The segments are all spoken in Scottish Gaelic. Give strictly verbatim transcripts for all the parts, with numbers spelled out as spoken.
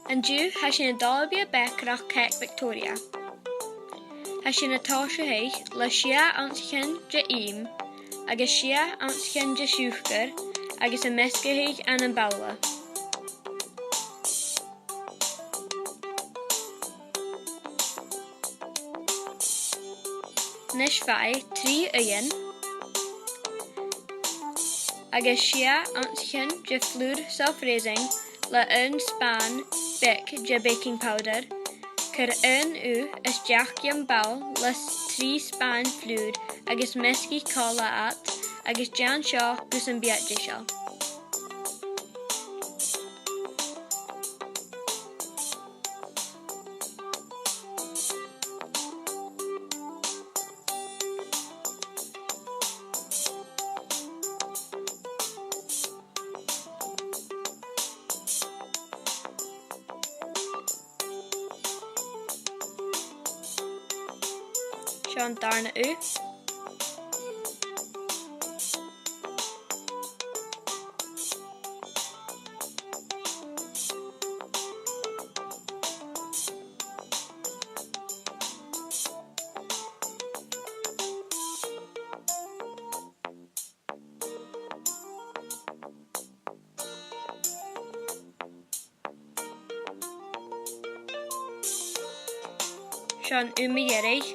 An-diugh, tha sinn a' dol a bhith a' bèicearachd cèic Victoria. Tha sinn a' tòiseachadh le sia unnsachan de ìm, agus sia unnsachan de shiùcar, agus a' measgachadh ann am bobhla. Nis faigh trì uighean agus sia unnsachan de fhlùr self-raising le aon spàin bheag de baking powder. Cuir aon ugh a-steach dhan bhobhla le s-, trì spàin flùr agus measgaich còmhla iad agus dèan seo gus am bi iad deiseil. Seo an dàrna ugh. Seo an ugh mu dheireadh,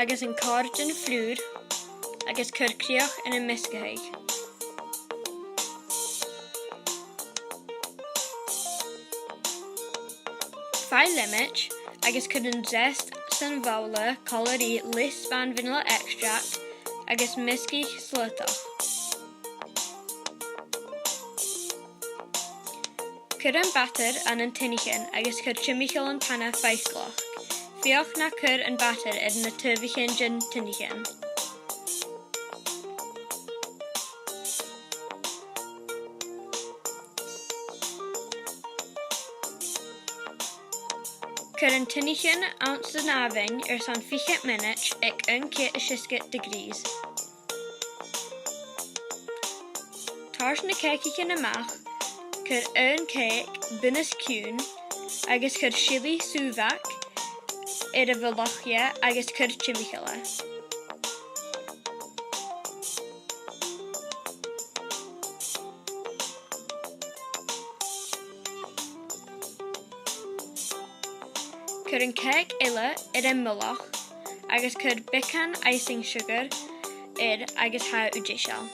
agus an còrr den fhlùr, agus cuir crìoch air a' mheasgachadh. Faigh leamaid agus cuir an zest san bhobhla còmhla ri leth spàin vanilla extract agus measgaich slaodach. Cuir am batter ann an tionichean agus cuir timcheall an t-seana faiceallach. Feuch nach cuir am batter air na taobhaichean den t-ionichean. Cuir an t-ionichean anns an àmhainn airson fichead mionaid aig aon ceud is seasgad degrees. Toirt na cèicichean a-mach, cuir aon chèic bun-os-cionn, agus cuir silidh sùbhag air a' mhullach agus cuir timcheall air. Cuir an cèic eile air a' mhullach agus cuir beagan icing sugar air agus tha thu deiseil.